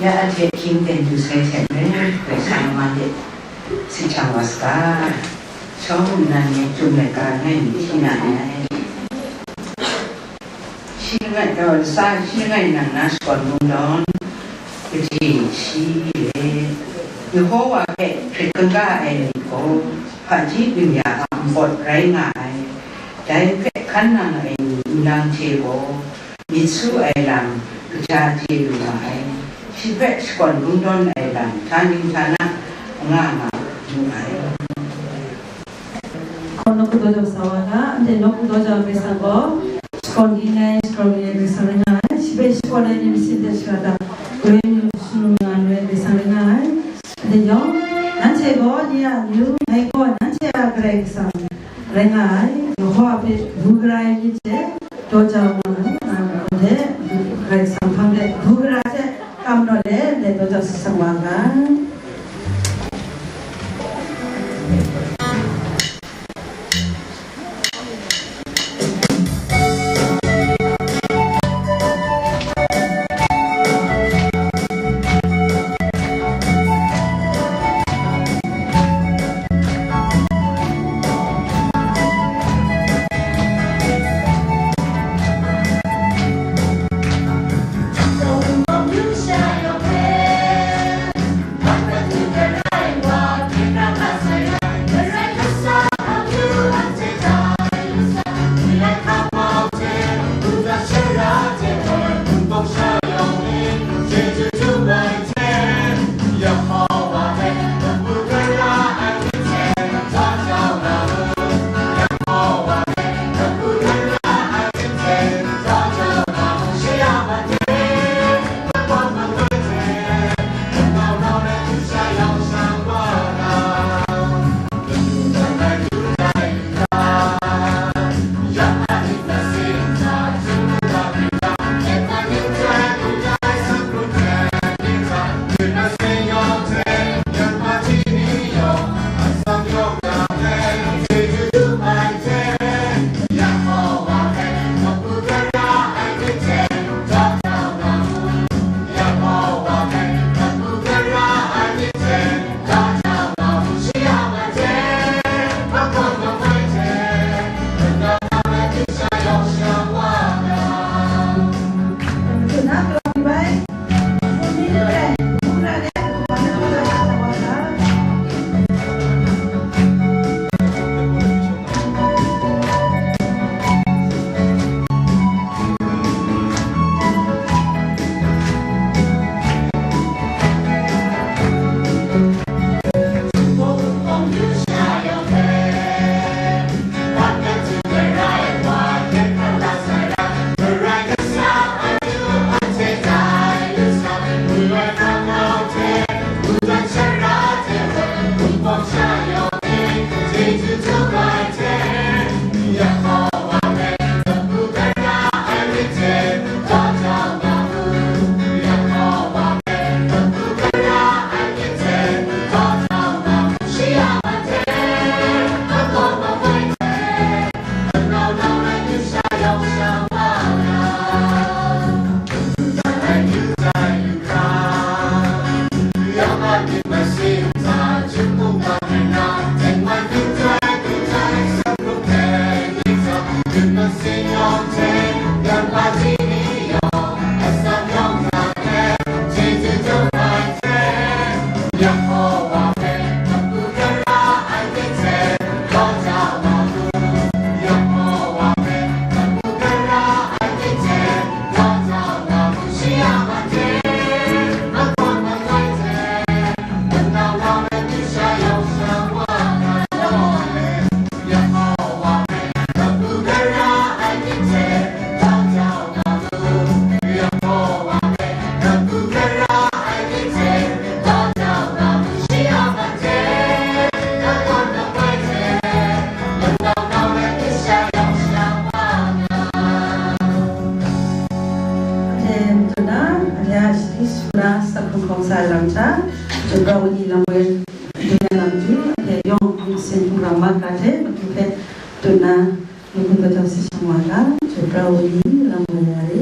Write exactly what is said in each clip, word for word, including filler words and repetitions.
Ya a hte hkying ten du sai hte maren, Karai Kasang a man de si hkyang wa saga, shawng nnan ni chyum laika langai mi hti na ai. Shi langai, eh, sa shi langai nang na shakawn lungdawn, kaji shi re. Yehowa hpe hkrit kangga ai myit gaw, hpaji byin ya a npawt rai nga ai. Dai hpe hkan nang ai ni nlang hte gaw, myit su ai lam kaja chye lu ma ai. Shi hpe shakawn lungdawn ai lam, htani htana nga nga lu ai. Gaw, nawku daw jau sa wa ga, anhte nawku daw jau ai Karai Kasang gaw, shakawn ging ai, shakawn ging ai Karai Kasang rai nga ai, shi hpe shakawn ai ni masin hte shara da, grai amyu shalum nga ai Karai Kasang rai nga ai. Anhte yawng, nanhte gaw nye a amyu, ngai gaw nanhte a Karai Kasang rai nga ai, Yehowa hpe du gara ai myit hte daw jau nga ai, anhte Karai Kasang hpang de du gara ai hte kam naw let, let daw jau sa wa ga. Anhte matu na, anhte a shani suna sakhung hkawng sa ai lam hta, Jupra Wani lam woi dun ai lam hta, anhte yawng myit masin hpung ram mat ga hte, matu hpe dun na, matu hpe daw si shang wa ga, Jupra Wani lam woi ya re.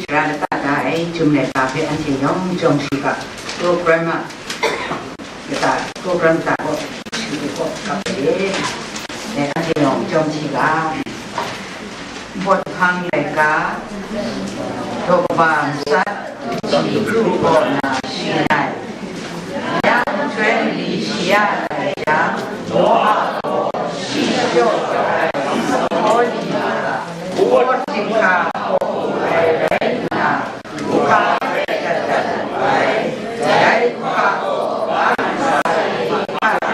Shara lata da ai, jum laika hpe anhte yawng jawng shiga, program a lata, program lata kaw, shi kaw kap de, dai anhte yawng jawng shiga, Pawt hpang laika, daw kaba matsat, shi pru kaw na shi nai. Ya nhtoi mali shi ya ai yang, Noa gaw shi jaw jaw ai hkawli hta, pawt htinghka hpaw hku ai rai nna, hkungga hpe dat dat wu ai. Dai hkungga gaw, Mara hpe mat ai hkra, Mara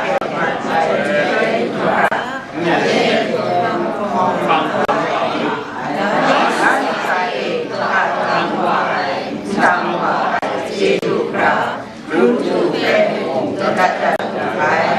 hta e hkungga dang wa ai, dang wa ai chyeju hkra, Rutu hpe mung dat dat wu ai.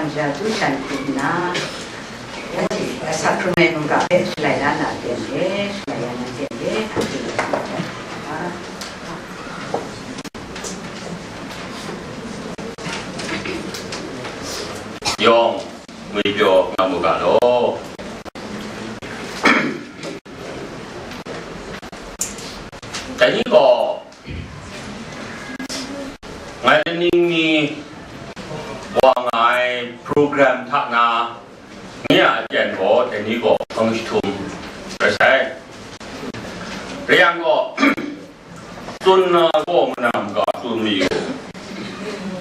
Shan ja du shan hku nna, sakrament mungga hpe shalai la na ten de, shalai la na ten de, yawng ngwipyaw nga mu ga law. Dai ni gaw, ngai laning mi wa nga ai program hta na, nye a aten gaw dai ni gaw hpang jahtum rai sai. Rai yang gaw, tsun na gaw manam ga tsun mayu,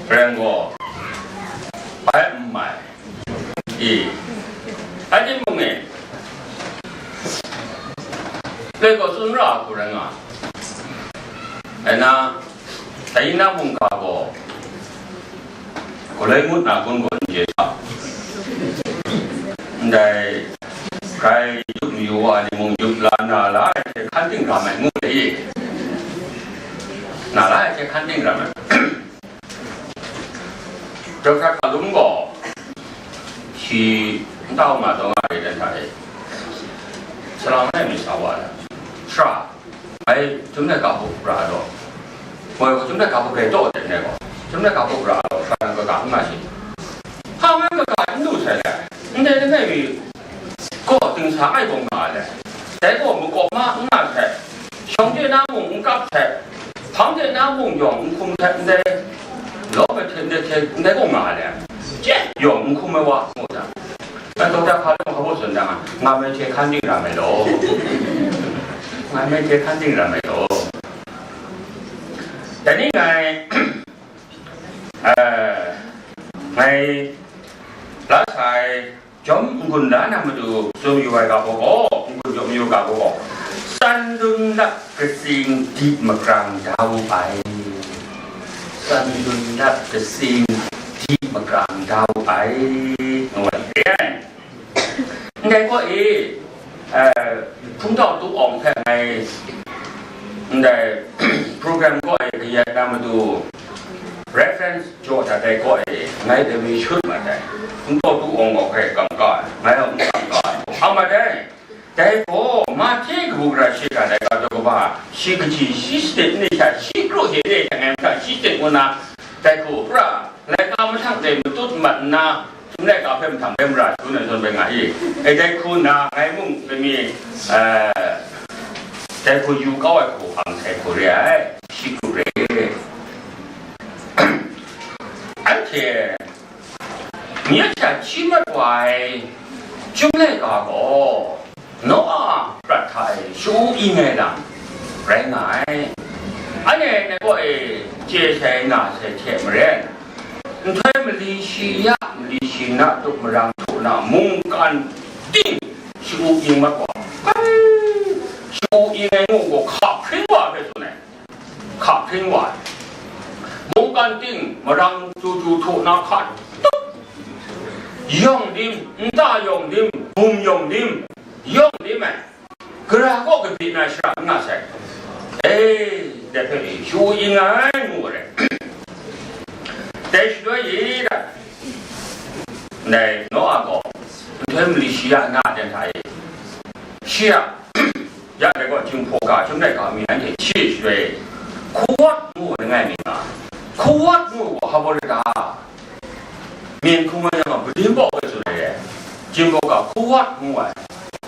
rai yang gaw, bai n mai. I, a timung e, le gaw tsun ra hku rai nga ai na, dai na mungga gaw, galoi ngut na kun gaw n je sa. Ndai, grai yup mayu wa ni mung yup la na la ai hte hkan ting ram ai ngu le i. Na la ai hte hkan ting ram ai. Doctor Hkalum gaw, shi nta hkawm nga taw nga re dan hta e, salang ai mi sa wa ai, sara, ngai chyum laika hku ra ai law, moi gaw chyum laika hku bai taw de, ndai gaw, chyum laika hku ra ai law, sara nang kaga n nga shi. Hpa ngai kaga n lu sai le, ndai langai mi gaw dingsa ai gaw nga ai le, dai gaw makawp ma n nga sai, shawng de na mung n kap sai, hpang de na mung yawng n hkum sai, ndai law ai hte ndai hte ndai gaw nga ai le, je yawng n hkum ai wa, ngu jang, ngai Doctor Hkalum hpa baw tsun dang, nga mai hte hkan ting ra mai law, nga mai hte hkan ting ra mai law. Dai ni ngai, eh, ngai la sai, jawm n-gun la na matu tsun yu ai ga gaw, n-gun jawm yu ga gaw, san lun lap katsing dip makrang da wu ai, san lun lap katsing dip makrang da wu ai, ngu ai re ai. Ndai gaw e, eh, hpungtau tu awng hpe ngai ndai program gaw e kayat na matu reference jaw dat ai gaw e, ngai dai mi shut mat ai. Hpungtau tu awng gaw hkrai kam ka ai, ngai yawng n kam ka ai. Hpa mat ai. Dai gaw, Mahte kabu gara shi ga laika daw kaba, shi kaji shi shadit ni sha, shi kru he ni sha ngai mada shi shadit ngu na, dai hku pra, laika mahtang dai matut mat nna, Chyum laika hpe mahtang bai mara shangun ai zawn bai nga i. E, dai hku nna, ngai mung dai mi, eh, dai hku yu kau ai hku hpang sai hku re ai, shi kru re. Anhte nye hta hti mat wa ai Chyum laika gaw, Noa prat hta e shu-u ing ai lam rai nga ai. Anhte ngai kaw e chye sai na sai hte maren, nhtoi mali shi ya, mali shi na tup marang htu na mungkan ting shu-u ing mat wa, kai, shu-u ing ai ngu gaw hka hpring wa hpe tsun ai. Hka hpring wa ai. Mungkan ting marang chyu chyu htu na hka tup, yawng dim, nta yawng dim, hkum yawng dim, yawng dim ai. Gara kaw kabyi na shara n nga sai. E, dai hpe ni shu-u ing ai ngu ai. Dai shaloi e, ndai Noa gaw nhtoi mali shi ya na ten hta e, shi a, ya dai gaw, Jinghpaw ga, Chyum laika mi anhte hti shaloi, Kuwat ngu ai langai mi nga, Kuwat ngu ai gaw hpa baw re ta? Myen hkrum ai yang a, Budin Bawk e tsun ai re, Jinghpaw ga Kuwat ngu ai.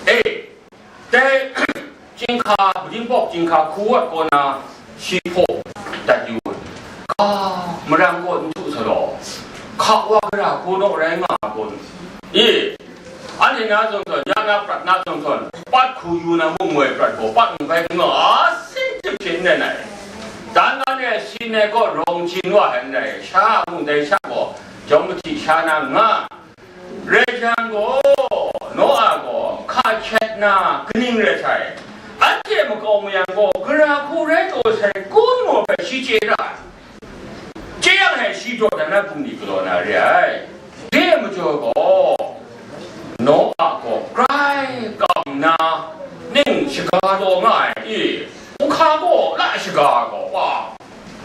E, dai chyinghka, Budin Bawk chyinghka Kuwat kaw na shi hpaw dat yu ai. Ka, marang kaw n htu sa law, hka wa gara hku naw rai nga ai kun? I, anhte na zawn zawn, ya na prat na zawn zawn, pat hku yu na mung moi prat gaw, pat n bai n nga, a sin chyip hte n rai nai. Dan dan e, sin e gaw rawng jin wa ai n rai, sha mung dai sha gaw, jawm mahti sha na nga. Rai jang gaw, Noa gaw hka hkyet na kaning rai sai? Anhte makau mayang gaw, gara hku rai taw sai kun ngu hpe shi chye ra ai. Chye yang e shi dawdan ai bungli galaw na re ai. De majaw gaw, Noa gaw grai kam nna ning shaga taw nga ai i? Nhka gaw la shaga gaw, wa,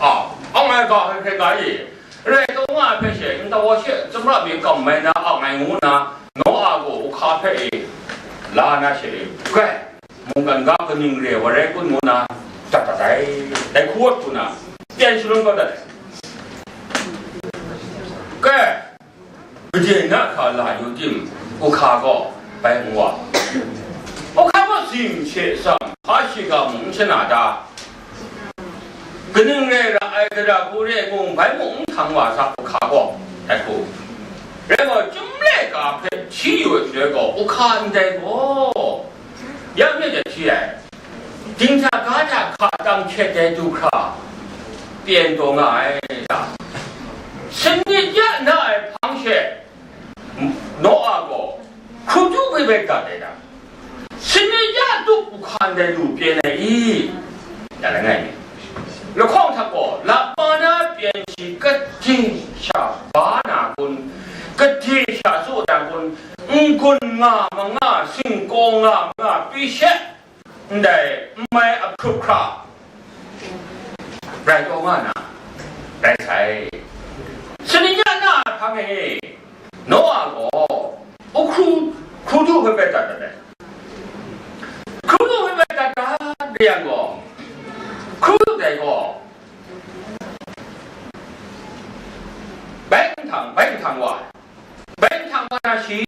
a, ang ai ga hkrai hkrai nga i? Rai taw nga ai hpe she, nta wa she, tsumra mi kam mai na ang ai ngu nna, Noa gaw uhka hpe e la na she, grai, mungkan ga kaning re wa rai kun ngu nna, dat dat ai, dai hku wat hku nna, pyan shalun kau dat ai. Grai, kaji na hka la yu tim, uhka gaw bai ngu wa. Uhka gaw zim she tsam, hpa shiga mung n shana ta? Kaning rai ra ai, gara hku re mung, bai mung n htang wa sa, uhka gaw, dai hku. Rai gaw, chyum laika hpe hti yu ai shaloi gaw, uhka ndai gaw, ya myit de hti ai. Dinghta ga hta hka tang hkyet ai du hkra, pyan taw nga ai ta? Sanit ya na ai hpang she, Noa gaw hkrudu hpe bai dat ai ta? Sanit ya tup uhka ndai lu pyan ai i? Ya langai mi. Lahkawng hta gaw, lap ma na pyan shi kade sha ba na kun, kade sha tsaw na kun, n-gun nga manga, singkaw nga manga, pyi she, ndai n mai ahprup hkra rai taw nga na, rai sai. Sanit ya na ai hpang e, Noa gaw, hkru, hkrudu hpe bai dat dat ai. Hkrudu hpe bai dat dat re yang gaw, hkrudu dai gaw, bai nhtang, bai nhtang wa ai. Bai nhtang wa na shi,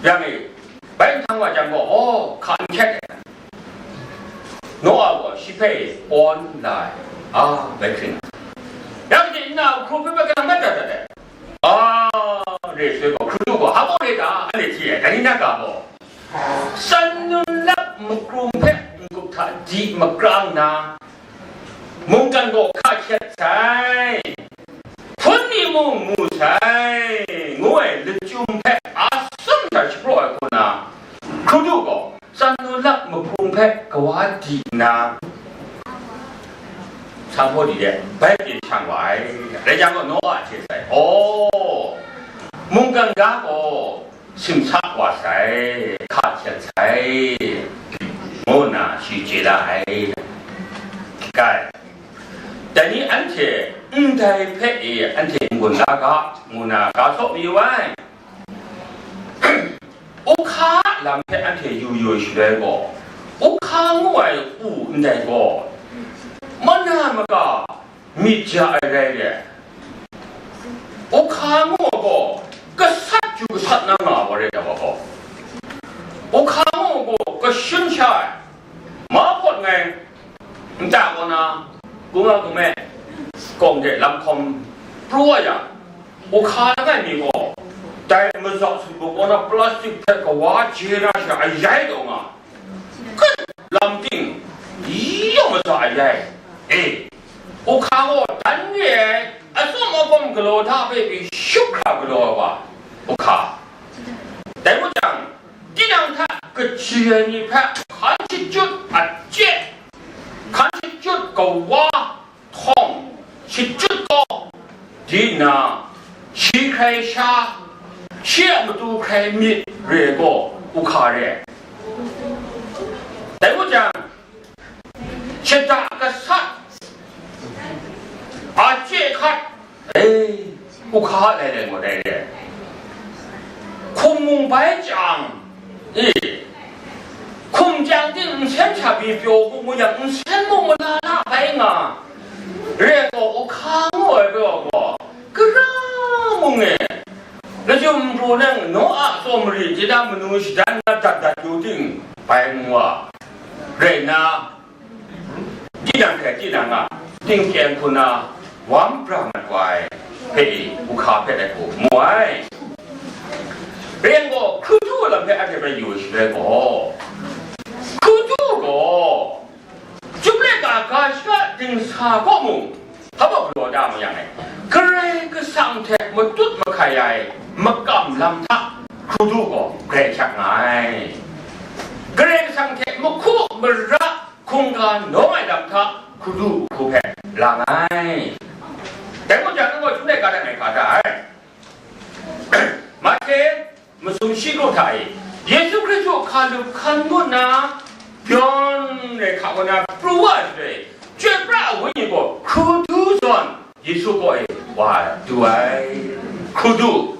yang e, bai nhtang wa jang gaw, aw, hka n hkyet ai. Noa gaw shi hpe pawn la ai, a, bai hkring. Yang e, nna hkru hpe bai kalang bai dat dat ai. A, re shaloi gaw, hkrudu gaw, hpa baw re ta, anhte hti ai, dai ni na ga gaw, san nunlap makrum hpe n-gup hta di makrang nna, mungkan gaw hka hkyet sai, hpun ni mung mu sai, ngu ai lachyum hpe atsum sha shapraw ai hku na, hkrudu gaw, san nunlap mahpung hpe kawa di nna, sanghpaw di de bai pyin shang wa ai. Rai yang gaw, Noa hte sai, aw, mungkan ga gaw, simsa wa sai, hka hkyet sai, ngu nna shi chye la ai. Kai, dai ni anhte ndai hpe e anhte n-gun la ga, ngu nna ga saw mayu ai. Uhka a lam hpe anhte yu yu shaloi gaw, uhka ngu ai u ndai gaw, mana maka myit ja ai rai re ai. Uhka ngu ai gaw, gasat ju gasat na nga wa rai ai wa gaw, uhka ngu ai gaw, kashun sha ai, mahpawt ngai, nta kaw na, Kuma Kume kawng de lam hkawm pru wa yang, uhka langai mi gaw, dai mazak sumpu kaw na plastik hte kawa je na sha ayai taw nga, Kat lam ting, yawng maza ai rai. E, uhka gaw dan re ai, atsawm agawm galaw hta hpe pyi shup hkra galaw ai wa, uhka. Dai wu jang, tinang hta kaji ai ni hpe hkan shachyut a chye, hkan shachyut kawa, htawng, shachyut gaw, di nna, shi hkrai sha, shi a matu hkrai myit re gaw, uhka re ai. Dai wu jang, shada gasat, a chye hkat, e, uhka lai lai gaw dai re ai. Hkum mung bai chyang, e, hkum chyang ting nsen hta pyi pyaw hku mu yang, nsen mung mala na bai nga, re gaw, uhka ngu ai gaw, gara mung e, lachyum pru nang Noa tsaw mari, tinang manu shadan na dat dat yu ting, bai ngu a, rai nna, tinang hte tinang a tingkyeng hku na wam pra mat wa ai hpe, uhka hpe dai hku mu ai. Rai yang gaw, hkrudu lam hpe anhte bai yu shaloi gaw, hkrudu gaw, Chyum laika ga shaka dingsa kaw mung, hpa galaw da mu yang e, Karai Kasang hte matut mahkai ai makam lam hta hkrudu gaw grai hkyak nga ai. Karai Kasang hte mahku mara hkungga nawng ai lam hta hkrudu hku hpe lang ai. Dai gaw jang, nang gaw chyum laika hta ngai hka da ai. Mahte, masum shi kru hta e, Yesu Hkristu hka lup hkan ngut nna, byawn re hka kaw na pru wa ai shaloi, Chyoi pra ai Wenyi gaw hkrudu zawn, Yesu kaw e wa du ai. Hkrudu.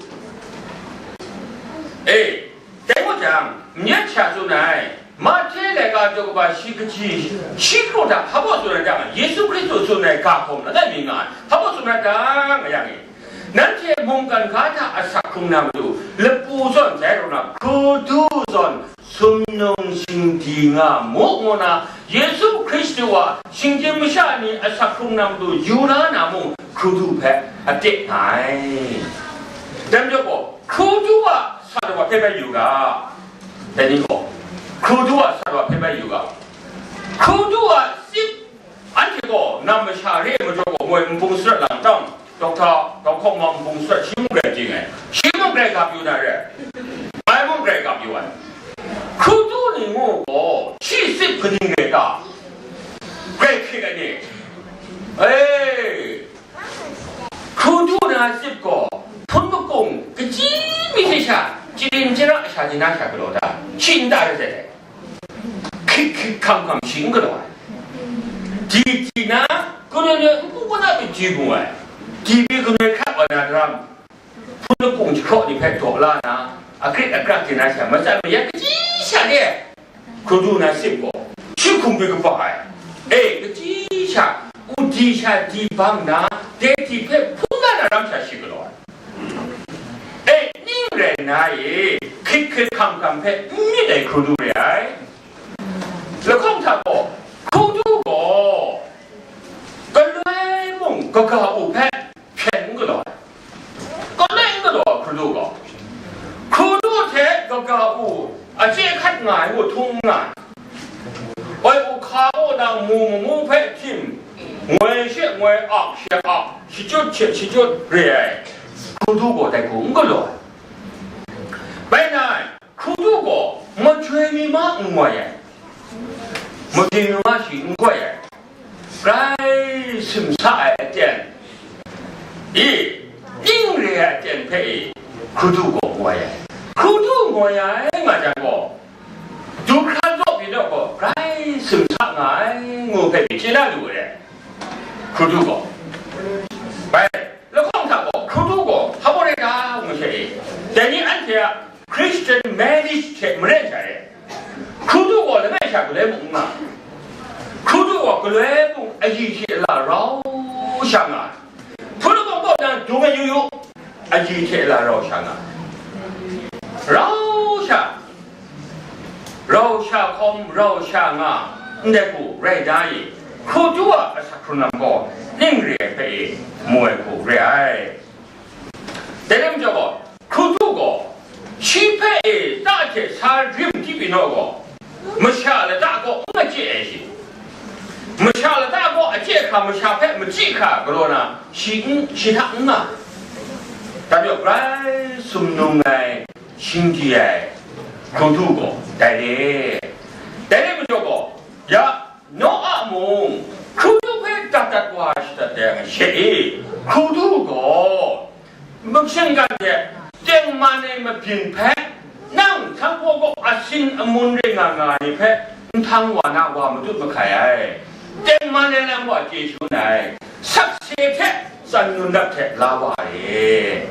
E, dai wa jang, myit sha tsun ai, Mahte laika jaw kaba shi kaji shi hkru hta hpa baw tsun ai ta nga, Yesu Hkristu tsun ai ga hkawm langai mi nga ai, hpa baw tsun ai ta nga yang e, nanhte mungkan ga hta asak hkrung na matu, lapu zawn dai rau na, hkrudu zawn sumnung shingdi nga mu, ngu na, Yesu Hkristu a shinggyim masha ni asak hkrung na matu yu la na mung, hkrudu hpe atek nga ai. Dai majaw gaw, hkrudu a sa daw hpe bai yu ga, dai ni gaw, hkrudu a sa daw hpe bai yu ga, hkrudu a tsip, anhte gaw nam masha re ai majaw gaw, moi npung sarat lang tang, Dokta Gauhkawng Mawng npung sarat shi mung grai chye ai, shi mung grai gap yu na re, ngai mung grai gap yu ai. Hkrudu ni ngu gaw, shi tsip kaning rai ta? Grai hkrit ai ni. E, hkrudu na tsip gaw, hpun makung kachyi mi hte sha, chyarin chyara sha ni na sha galaw ta? Shi n ta rai sai? Hkrit hkrit hkam hkam shi n galaw ai. Di di na, kanon ai npu kaw na pyi di mu ai. Di pyi kanon hkrap ai na daram, hpun makung jahkraw ni hpe daw la na, akrit akrak di na sha, matsan mayat kachyi sha de, hkrudu na tsip gaw, shi hkum pyi kaba ai. E, kachyi sha, u di sha di bang na, de di hpe hpung la na ram sha shi galaw ai. E, ning rai nna e, hkrit hkrit hkam hkam hpe n myit ai hkrudu re ai. Lahkawng hta gaw, hkrudu gaw, galoi mung kaga u hpe hpyen n galaw ai. Galoi n galaw ai hkrudu gaw, hkrudu hte kaga u a chye hkat nga ai ngu htung n nga ai. Oi, u hka kaw na mu mamu hpe htim, ngoi she ngoi, ak she ak, shachyut she shachyut re ai hkrudu gaw dai hku n galaw ai. Bai nna, hkrudu gaw majoi mi ma n ngoi ai, majoi mi ma shi n ngoi ai, grai simsa ai aten, i, ning re ai aten hpe i, hkrudu gaw ngoi ai. Hkrudu ngoi ai nga jang gaw, du hkran zaw pyi naw gaw, grai simsa nga ai, ngu hpe i chye na lu ai, hkrudu gaw. Bai, lahkawng hta gaw, hkrudu gaw hpa baw rai ta, ngu she i, dai ni anhte a Christian marriage hte maren sha re, hkrudu gaw langai sha galoi mung n nga, hkrudu gaw galoi mung ayi hte la rau sha nga, hpun lahkawng kaw na dung ai yu yu, ayi hte la rau sha nga, rau sha, rau sha hkawm rau sha nga, ndai hku rai da i, hkrudu a asak hkrung lam gaw ning re ai hpe i mu ai hku re ai. Dai rai majaw gaw, hkrudu gaw, shi hpe e ta hte sa rim di pyi naw gaw, masha lata kaw n achye ai shi. Masha lata kaw achye hkra, masha hpe machyi hkra galaw na, shi n, shi hta n nga. Dai majaw, grai sumnung ai, shingdi ai hkrudu gaw dai re. Dai re majaw gaw, ya, Noa mung hkrudu hpe dat dat wa shadat dai nga she e, hkrudu gaw, mashinggan hte tengman ai mabyin hpe, nang sanghpaw kaw asin amun rai nga nga ai ni hpe nhtang wa na wa matut mahkai ai, tengman ai lam wa chye shangun ai, sakse hte tsan ngun dap hte la wa ai,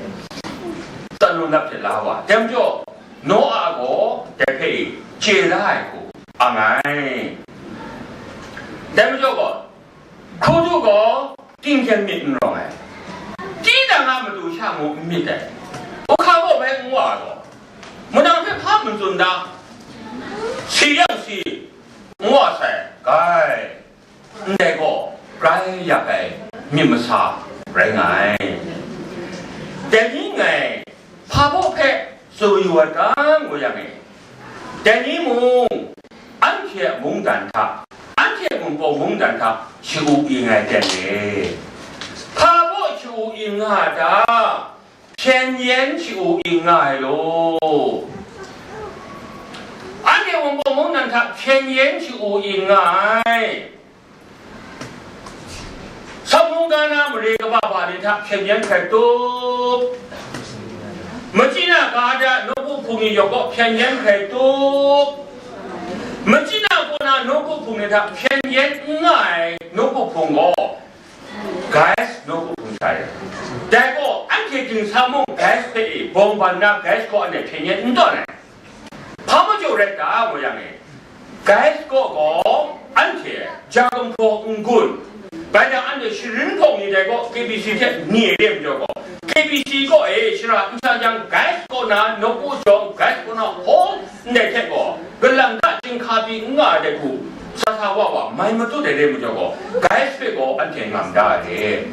tsan ngun dap hte la wa ai. Dai majaw, Noa gaw dai hpe chye la ai hku ang ai. Dai majaw gaw, hkrudu gaw tingjen myit n rawng ai, tinang a matu sha mung n myit ai, u hka baw bai n wa ai gaw, manang hpe hpa n tsun da, si yang si, n wa sai, kai. Ndai gaw, grai yak ai myit masa rai nga ai. Dai ni ngai hpa baw hpe tsun yu ai ta ngu yang e, dai ni mung anhte a mungdan hta, anhte a Wunpawng mungdan hta shi-u i nga ai ten re. Hpa baw shi-u i nga ai ta? Hpyen yen shi-u i nga ai law. Anhte Wunpawng mungdan hta hpyen yen shi-u i nga ai. Sawt mungga na mare kaba ba ni hta hpyen yen hkrai tup. Machyi na ga hta nawku hpung ni yawk gaw hpyen yen hkrai tup. Machyi na kaw na nawku hpung ni hta hpyen yen n nga ai nawku hpung gaw, Guys, nawku Ging Sha mung Guys hpe e bawng ban na Guys gaw anhte hpyen yen n tawn ai. Hpa majaw rai ta, ngu yang e, Guys gaw gaw anhte ja gumhpraw n-gun, bai jang anhte sharin hpawng ni dai gaw K B C hte ni re majaw gaw, K B C gaw e shara n sha jang, Guys kaw na nawku jawng, Guys kaw na hawng ndai hte gaw, galang da chyinghka pyi n nga ai dai hku, sa sa wa wa mai matut ai re majaw gaw, Guys hpe gaw anhte ngam da ai re.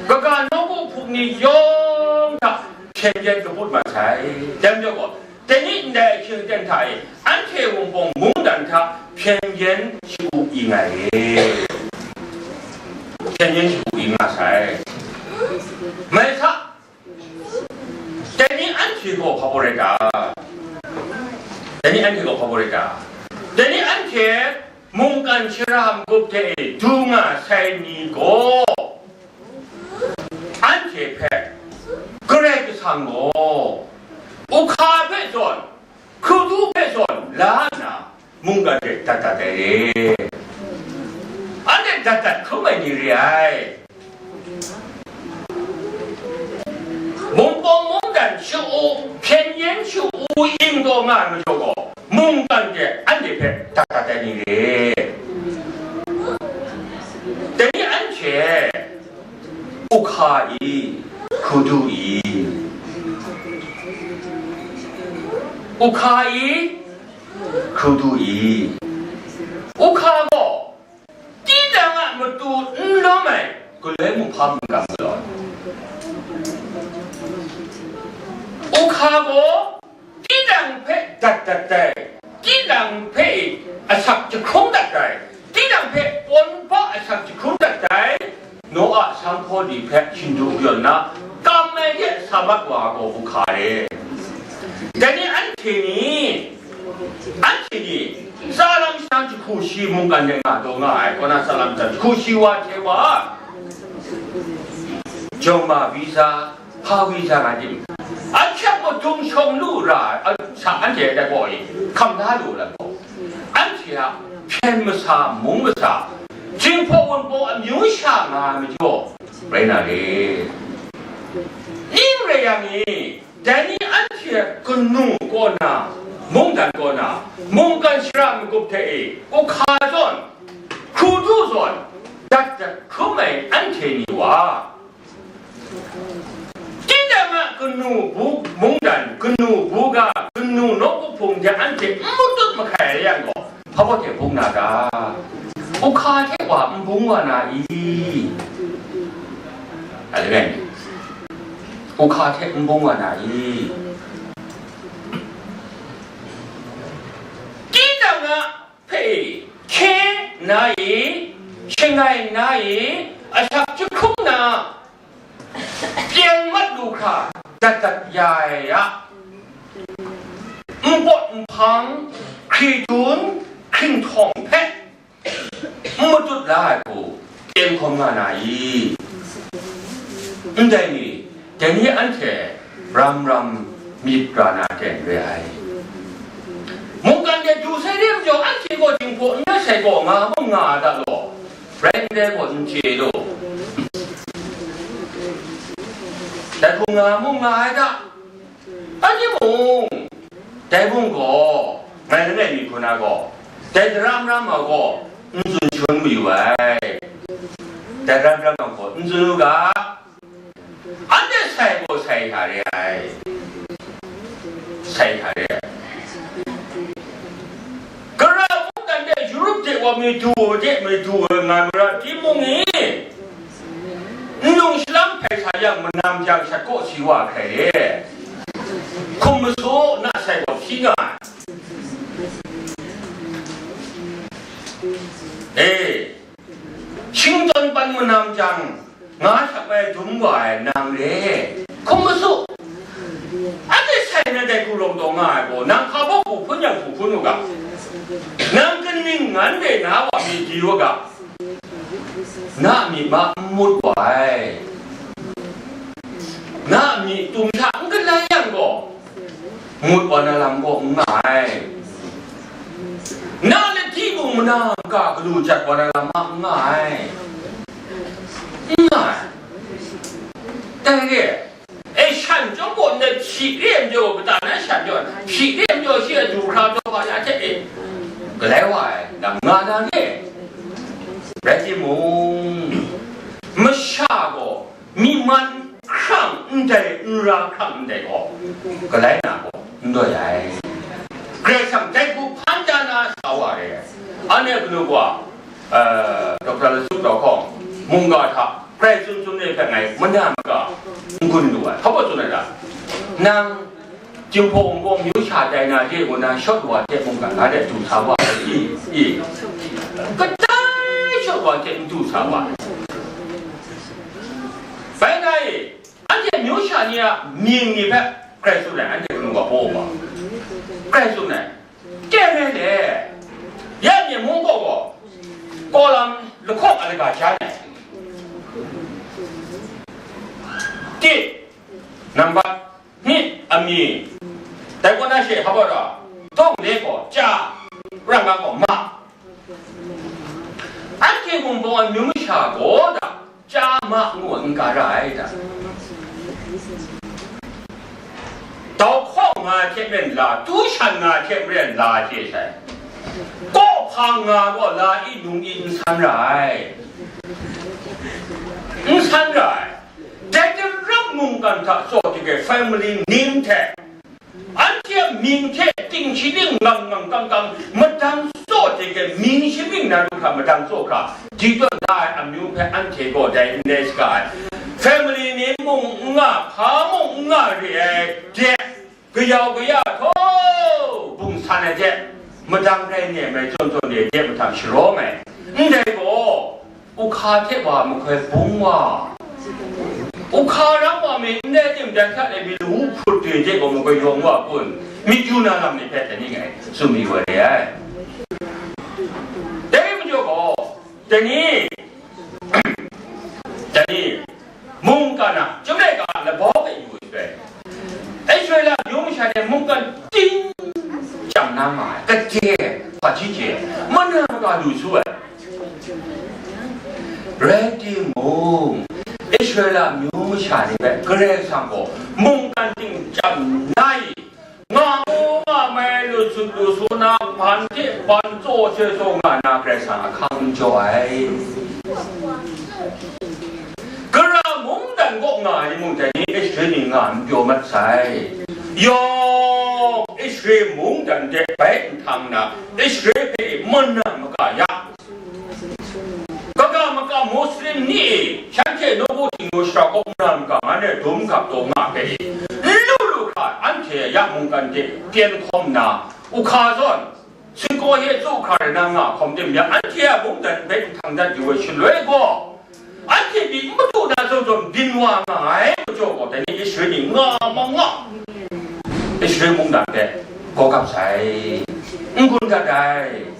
Kaga nawku hpung ni yawng hta hpyen yen kaput mat sai. Dai majaw gaw, dai ni ndai ahkying aten hta e, anhte Wunpawng mungdan hta hpyen yen sha-u i nga ai re. Hpyen yen sha-u i nga sai. Mai sa, dai ni anhte gaw hpa baw rai ta? Dai ni anhte gaw hpa baw rai ta? Dai ni anhte mungkan shara magup hte e du nga sai ni gaw, anhte hpe Karai Kasang gaw, u hka hpe zawn, hkrudu hpe zawn la nna, mungkan hte dat dat ai re. Anhte dat dat hkrum ai ni re ai. Wunpawng mungdan sha-u, hpyen yen sha-u ing taw nga ai majaw gaw, mungkan hte anhte hpe dat dat ai ni re. Dai ni anhte u hka i, hkrudu i, u hka i, hkrudu i, u hka gaw tinang a matu n lawm ai galoi mung hpa mungkan galaw ai. U hka gaw tinang hpe dat dat ai, tinang hpe asak jahkrung dat ai, tinang hpe pawn ba asak jahkrung dat ai, Noa sanghpaw ni hpe hkindu yawn na, kam ai de sa mat wa gaw u hka re. Dai ni anhte ni, anhte ni, tsa lam shadang jahku shi mungkan de nga taw nga ai, kaw na tsa lam shadang jahku shi wa hte wa, jawng ma visa, hpa visa nga tim, ahkyak madung shawng lu ra ai, a, sa anhte dai gaw e, hkam da lu ai gaw, anhte a hpyen masa, mung masa, Jinghpaw Wunpawng amyu sha nga ai majaw rai na re. Ning rai yang e, dai ni anhte kanu kaw na, mungdan kaw na, mungkan shara magup hte e, u hka zawn, hkrudu zawn, dat dat hkrum ai anhte ni wa, tinang a kanu bu-, mungdan, kanu buga, kanu nawku hpung de anhte n matut mahkai ai yang gaw, hpa baw hte bung na ta? U hka hte wa n bung wa na i? A langai mi, u hka hte n bung wa na i? Tinang a hpe hkye nna i, shangai nna i, asak jahkrung na, pyen mat lu hkra dat dat ya ai a, npawt nhpang, hkridun, hkringhtawng hpe n matut la ai hku, pyen hkawm nga na i? Ndai ni, dai ni anhte ram ram myit ra na ten re ai. Mungkan de du sai re majaw, anhte gaw Jinghpaw n rai sai gaw, nga mung nga ai da law, rai n rai gaw n chye law, dai hku nga mung nga ai da. Rai timung, dai mung gaw, ngai langai mi hku na gaw, dai daram ram ai gaw n tsun shangun mayu ai. Dai daram ram ai gaw n tsun u ga, anhte sai gaw sai hta re ai, sai hta re ai. Gara mungdan de Europe de wa mi du ai de, mi du ai nga mara timung i, n nung shalam hpai sa yang, manam jang shat kaw si wa hkrai re. Hkum masu na sai gaw hpyi nga ai. E, shingtawn pan manam jang, nga shap ai dum wa ai nang re. Hkum masu. Anhte sai na dai hku rawng taw nga ai gaw, nang hpa baw hku hpun yang hku hpun u ga. Nang kaning ngan re na wa mi di u ga. Na a myi ma n mut wa ai. Na a myi tum sha n galai yang gaw, mut wa na lam gaw n nga ai. Na a lati mung manam ga galu jat wa na lam ma n nga ai. N nga ai. Dai re, hpyi re ai majaw, kata na sha jaw, hpyi re ai majaw, shi a du hkra jaw wa ya hte e, galai wa ai, nang nga na re. Rai timung, masha gaw myi man hkrang ndai, n ra hkrang ndai gaw, galai na gaw n doi ai. Karai Kasang dai hku hpan da na sa wa re ai. Anhte kanu wa, eh, Doctor Lasup Dawhkawng, mungga hta, Karai tsun tsun ni hpe ngai mada maga n gun lu ai. Hpa baw tsun ai ta? Nang Jinghpaw Wunpawng myu sha tai na re ngu na shawt wa hte mungkan na de du sa wa ai i? I. Kadai shawt wa hte n du sa wa ai. Bai na e, anhte myu sha ni a mying ni hpe Karai tsun ai, anhte kanu wa baw wa. Karai tsun ai. Teng re le, ya myen mung kaw gaw, kaw lam lahkawng a laga jan ai. Tit, nambat, hnit, amying, dai kaw na she hpa baw ra, dawng le gaw, ca, rang nga gaw, ma. Anhte Wunpawng a myu masha gaw da, Chyama ngu n ga ra ai ta? Dau hkawng nga hte maren la, tu shan nga hte maren la hte sai. Kawhpang nga gaw la i num i n san ra ai. N san ra ai. Dai daram mungkan hta tsaw hte ke family name hte, anhte a mying hte ting shaning ngang ngang kang kang madang tsaw hte ke mying shaning na lu hkra madang tsaw hkra, di tawn da ai amyu hpe anhte gaw dai n rai saga ai. Family ni mung n nga, hpa mung n nga re ai, de, kayau kaya htaw bung san ai hte, madang rai nem ai zawn zawn de, de mahtang sharawng ai. Ndai gaw, Uhka hte wa mahkoi bung wa, uhka ram wa mi ndai tim dan hta le mi lawu hprut de de gaw mahkoi yawng wa kun, myit yu na lam ni hpe dai ni ngai tsun mi wa re ai. Dai majaw gaw, dai ni, dai ni, mungkan a, chyum laika a labau hpe yu ai, Israela amyu masha ni mungkan ting chyam na nga ai, gade, hpaji hte, mana maga lu su ai. Rai timung, Israela amyu masha ni hpe Karai Kasang gaw mungkan ting chyam na i, nga mu nga mai lu sut lu su na, hpan hte hpan tsaw hte tsaw nga na Karai Kasang ahkang n jaw ai. Gara mungdan kaw nga ai mungdan ni Israel ni nga n pyaw mat sai. Yawng Israel mungdan de bai nhtang na, Israel hpe mana maga ya, kaga maga Muslim ni e, shanhte nawku htingnu shara kawp na maga nga na dum gap taw nga hpe, n lu lu hkra anhte ya mungkan de pyen hkawm na, uhka zawn, Singkaw hte tsu hkra rai na nga hkawm tim yang, anhte a mungdan hpe nhtang dat yu ai shaloi gaw, anhte pyi n madu na zawn zawn byin wa nga ai majaw gaw, dai ni Israel ni nga ma nga, Israel mungdan hpe gaw gap sai, n gun dat ai,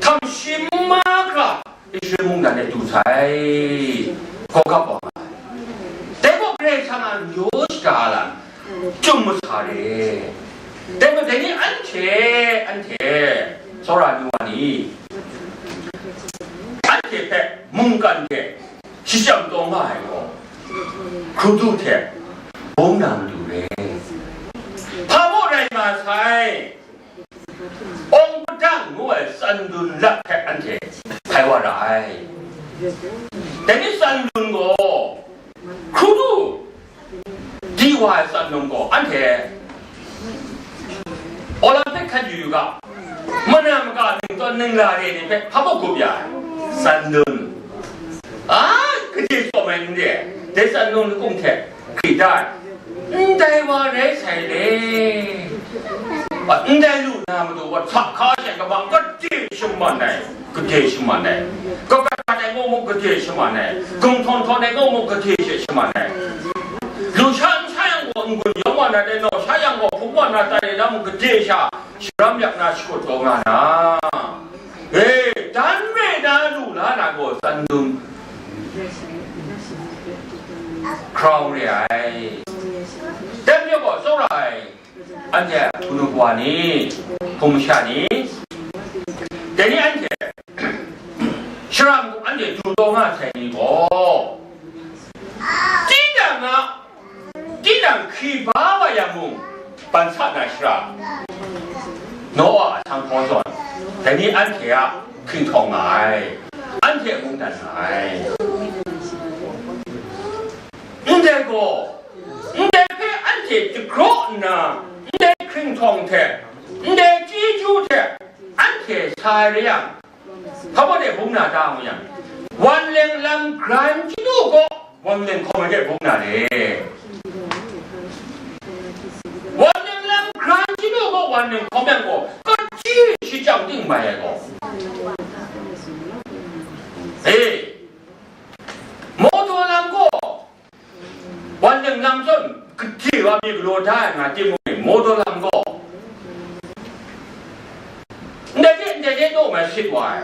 htam shi n ma hkra Israel mungdan e du sai, gaw gap wa nga ai. Dai gaw Karai Kasang a amyu shada lam chyum masa re. Dai majaw dai ni anhte, anhte, tsawra ni wa ni, anhte hpe mungkan hte shachyam taw nga ai gaw, hkrudu hte bung na matu re. Hpa baw rai nga sai, awng padang ngu ai tsandun lat hpe anhte hpai wa ra ai. Dai ni tsandun gaw, hkrudu di wa ai tsannum gaw anhte Olympic hkan yu yu ga, mana maga ning tawn ning la re ni hpe hpa baw gup ya ai, tsannum. A, kaji tsawm ai n re ai, dai tsannum lahkung hte hkri da ai, ndai wa rai sai le. Ndai lu na matu wa hta hka she kaba gade shaman ai, gade shaman ai, kagat gat ai gaw muk gade shaman ai, gumhtawn htawn ai gaw muk gade she shaman ai. Lu sha n sha yang gaw n-gun yawng wa na tai, naw sha yang gaw hpung wa na tai, lam gade sha sharam yak na shakut taw nga na, e, dan re na lu la na gaw tsandun hkrau re ai. Dan re gaw tsawra ai. Anhte hpunu hpawa ni, hpung masha ni, dai ni anhte, shara mung anhte du taw nga sai ni gaw, tinang a, tinang hkri ba wa yang mu, ban sa na shara, Noa a sanghpaw zawn, dai ni anhte a hkringhtawng nga ai, anhte a mungdan nga ai. Ndai gaw, ndai hpe anhte jagraw nna, ndai hkringhtawng hte, ndai chyeju hte anhte sa ai re yang, hpa baw de bung na ta mu yang, wan leng lam gran chyalu gaw, wan leng hkawm ai de bung na le. Wan leng lam gran chyalu gaw, wan leng hkawm yang gaw, kachyi shachyang ting mai ai gaw. E, mawdaw lam gaw, wan leng lam zawn gade wa mi galaw da ai nga timung e, mawdaw lam gaw, ndai hte, ndai hte naw mai sit wa ai.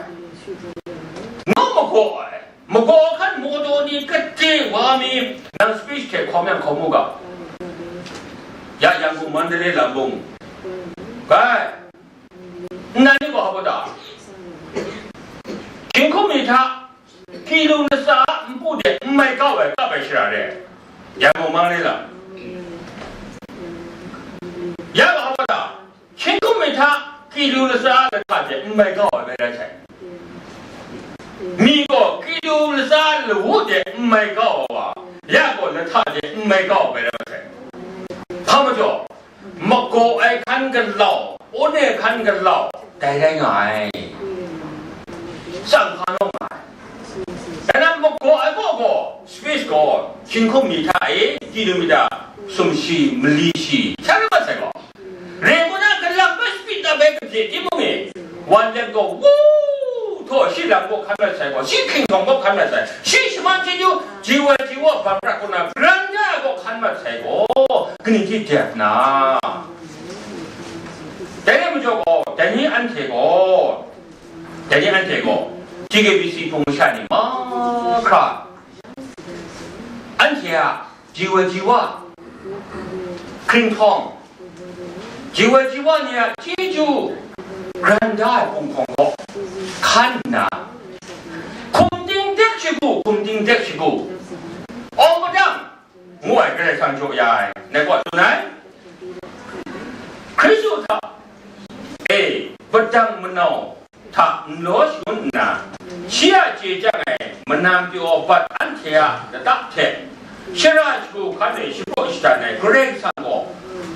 Naw magaw ai. Magaw hkan mawdaw ni gade wa mi, nang speech hte hkawm yang hkawm u ga. Ya, Yangon Mandalay lam bung. Bai. Nnan ni gaw hpa da? Hkying hkum mi hta, kilu latsa a npu de n mai kau ai kap ai shara re. Yangon Mandalay lam. Ya gaw hpa da? Hkying hkum mi hta, kilu latsa a lahta de n mai kau ai bai rai sai. Mi gaw kilu latsa a lawu de n mai kau ai wa, ya gaw lahta de n mai kau ai bai rai sai. Hpa majaw, magaw ai hkan galau, un ai hkan galau, dai rai nga ai. Tsang hpa naw nga ai. Dai na magaw ai gaw gaw, speech gaw, hkying hkum mi hta e, kilomita sumshi, mali shi, sha rai mat sai gaw. Rai ngu na, galang bai speech na bai kabye timung e, wan leng gaw, wu, htaw, shi lam gaw hkan mat sai gaw, shi hkinghtawng gaw hkan mat sai, shi shaman chyeju, ji wai ji wa bang rat kaw na, granda gaw hkan mat sai gaw, kaning hte dep na. Dai rai majaw gaw, dai ni anhte gaw, dai ni anhte gaw, T K B C hpung masha ni mahkra, anhte a ji wai ji wa, hkringhtawng, ji wai ji wa ni a chyeju, granda ai punghkawng gaw hkan nna, hkum ting dek shagu, hkum ting dek shagu, awng padang, ngu ai Karai Kasang jaw ya ai, ngai kaw tsun ai. Hkristu hta e padang manau hta n law shangun nna, shi a chye chyang ai manan pyaw bat anhte a lata hte, shara shagu hkan e shapraw shadan ai Karai Kasang gaw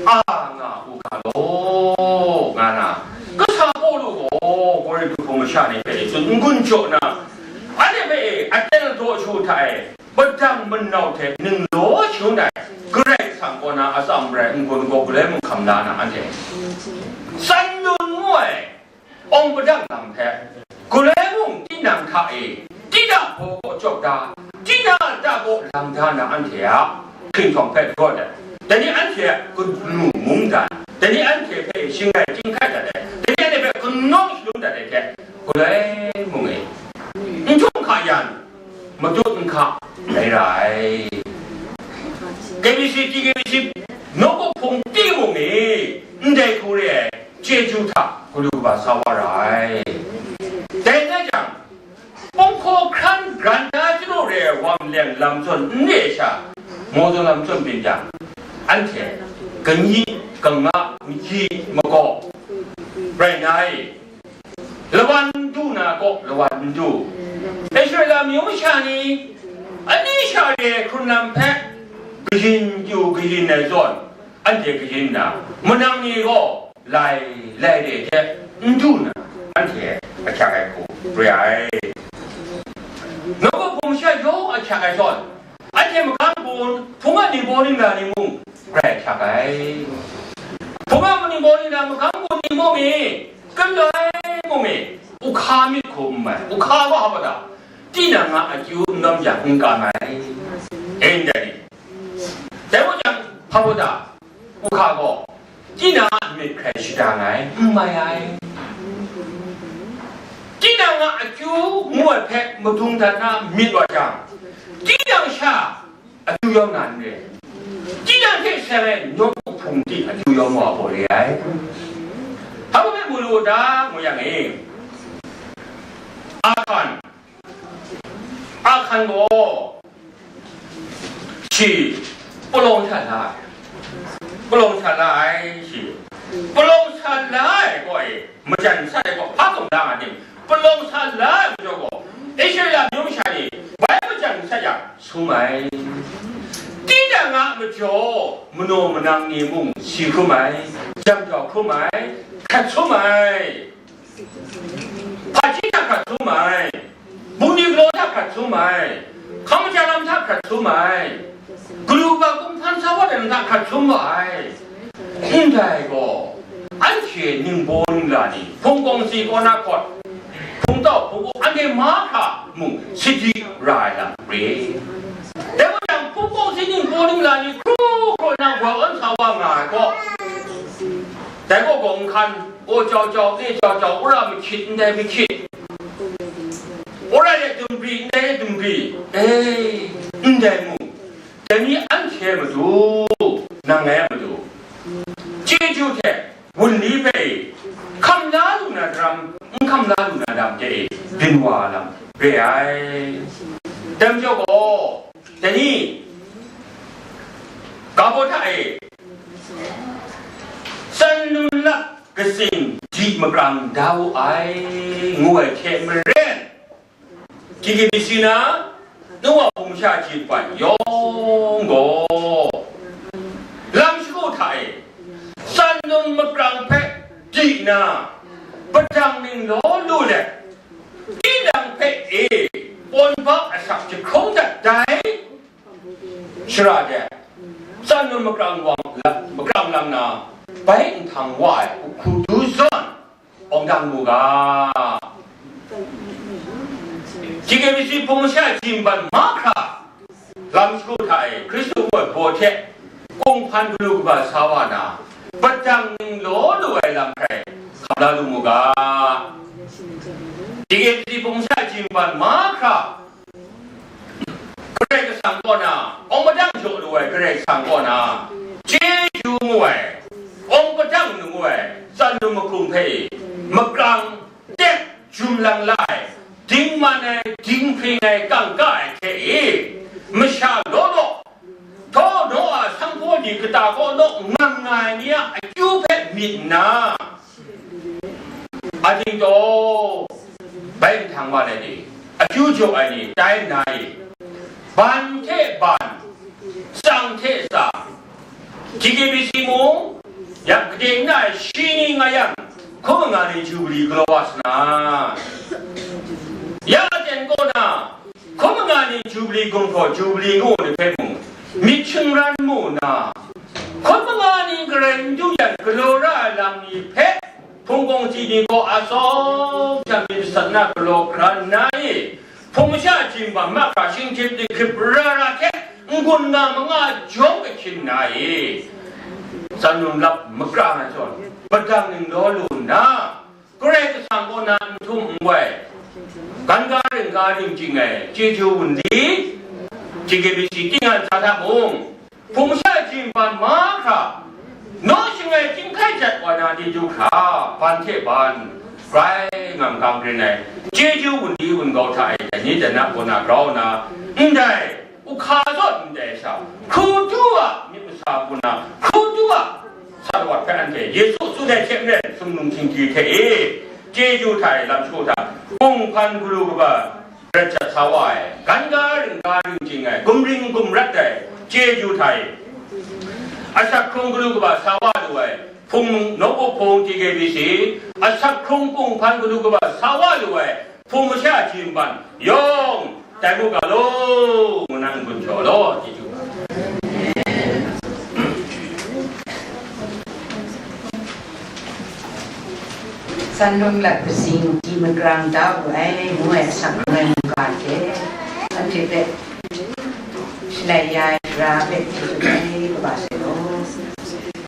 a nga u ga law, nga na, kasa Pawlu gaw Korinhtu hpung masha ni hpe tsun n-gun jaw na, anhte hpe aten daw shu hta e, padang manau hte ninglaw shangun ai Karai Kasang kaw na atsam rai n-gun gaw galoi mung hkam la na anhte, tsan lun ngu ai awng padang lam hpe, galoi mung tinang hta e, tinang hpaw kaw cawk da, tinang lata kaw lang da na anhte a hkringhtawng hpe rawt ai. Dai ni anhte a kanu mungdan, dai ni anhte hpe shangai chyinghkai dat ai, dai ni anhte hpe kanawng shalum dat ai hte, galoi mung e, n htum hka yan, matut n hka rai ra ai. K B C, T K B C, nawku hpung timung e, ndai hku re ai chyeju hta galu kaba sa wa ra ai. Dai rai jang, punghkaw hkran granda chyalu re ai wan leng lam zawn n re ai sha, mawdaw lam zawn byin jang, anhte kanyi, kanga, maji, magaw rai na e. Lawan n du na kaw, lawan n du. Israela amyu masha ni, ani sha re hkrun lam hpe kayin yu kayin ai zawn, anhte kayin nna, manang ni gaw lai lai re hte n du na, anhte ahkyak ai hku re ai. Nawku hpung masha yawng ahkyak ai zawn, anhte mahkang bun, hpung a ningbaw ningla ni mung grai ahkyak ai. Hpung a ningbaw ningla mahkang bun ni mung e, galoi mung e, u hka myit hku n mai, u hka gaw hpa da, tinang a akyu n lawm yang n kam ai. E ndai ni? Dai gaw jang, hpa da, u hka gaw, tinang a myit hkrai shadang ai, n mai ai. Tinang a akyu ngu ai hpe madung dat na myit wa jang, tinang sha akyu yawm na n re. Tinang hte seng ai nawku hpung ting akyu yawm wa gaw re ai. Hpa hpe mu lu ta, ngu yang e, Ahkan, Ahkan gaw shi palawng hta la ai. palawng sa la ai shi. Palawng sa la ai gaw e, majan sat ai gaw, hpa tawng da nga tim, palawng sa la ai majaw gaw, Israela amyu masha ni bai majan sat yang, sum ai. Tinang a majaw, manaw manang ni mung si hkrum ai, jam jau hkrum ai, hkrat sum ai. Hpaji hta hkrat sum ai, bungli galaw hta hkrat sum ai, hkam maja lam hta hkrat sum ai, galu ga kumhpan sa wa ai lam hta hkrat sum wa ai. Ndai gaw, anhte ningbaw ningla ni, hpung kawng si kaw na hkawt, hpung tau hpung u anhte mahkra mung sadi ra ai lam re. Dai wa jang, hpung kawng si ningbaw ningla ni hkru hkru nna wa awn sa wa nga ai gaw, dai gaw gaw n hkan, o jau jau, e jau jau, wora mahkyit, ndai mahkyit, wora de dumbri, ndai de dumbri, e, ndai mung, dai ni anhte a matu, nang ngai a matu, chyeju hte wunli hpe e, hkam la lu na daram, n hkam la lu na lam hte e, byin wa lam re ai. Dai majaw gaw, dai ni, ga baw hta e, tsan num lap katsing di makrang da wu ai, ngu ai hte maren, T K B C na, nu wa hpung sha ji ban yawng gaw, lam shagu hta e, tsan num makrang hpe di nna, padang ning law lu let, tinang hpe e, pawn ba asak jahkrung dat dai, shara de, tsan num makrang wang, makrang lang na, bai nhtang wa ai hku du zawn, awng dang mu ga. G K B C hpung masha ji ban mahkra, lam shagu hta e Hkristu gaw baw hte kunghpan galu kaba sa wa na, padang ning law lu ai lam hkrai hkam la lu mu ga. G K B C hpung masha ji ban mahkra, Karai Kasang kaw na, awng padang jaw lu ai Karai Kasang kaw na, chyeju ngu ai, awng padang nu ngu ai, tsan num makrung hpe e, makrang, tek, jum lang la ai, dingman ai, dinghpring ai, kangka ai hte e, masha law law, htaw naw a sanghpaw ni kata kaw naw ngam nga ai ni a akyu hpe myit nna, Ating taw, bai nhtang wa ai ni, akyu jaw ai ni tai nna e, ban hte ban, tsang hte tsang, T K B C mung, ya kating na shi ni nga yang, hkum nga ni Jubili galaw wa sa na, ya aten kaw na, hkum nga ni Jubili gumhpraw, Jubili ngu ni hpe mung, myit shingran mu nna, hkum nga ni garai n du yang galaw ra ai lam ni hpe, hpung kawng chyi ni gaw atsawm sha myit masat na galaw hkra nna e, hpung masha hkying bang mahkra shinggyip ni hkrip ra ra hte n-gun nga manga jawm ahkyin nna e, tsan num lap makra na zawn, padang ning law lu nna, Karai Kasang kaw na n htum n wai, gan ga ring ga ring jing ai chyeju wunli, G K B C tingyan sa hta mung, hpung masha hkying bang mahkra, naw shangai chyinghkai jat wa na ni du hkra, ban hte ban, grai ngam gang rin ai, chyeju wunli wun-gau hta e, dai ni dai na kaw na grau nna, ndai, Uhka zawn ndai sha, hkrudu a myit masa hku na, hkrudu a sa lawat hpe anhte Yesu tsun ai hte maren, sumnung htingkyu hte e, chyeju hta e, lam shagu hta, kunghpan galu kaba rat jat sa wa ai, gan ga ring ga ring jing ai, gumring gumrat ai, chyeju hta e, asak hkrung galu kaba sa wa lu ai, hpung nawku hpung T K B C, asak hkrung kunghpan galu kaba sa wa lu ai, hpung masha hkying bang yawng, tai mu ga law, ngu na n-gun jaw law, chyeju ga. Tsan num lap katsing di makrang da wu ai, ngu ai asak langai mungga hte, anhte hpe shalai ya ai tara hpe chyeju ai, kaba sai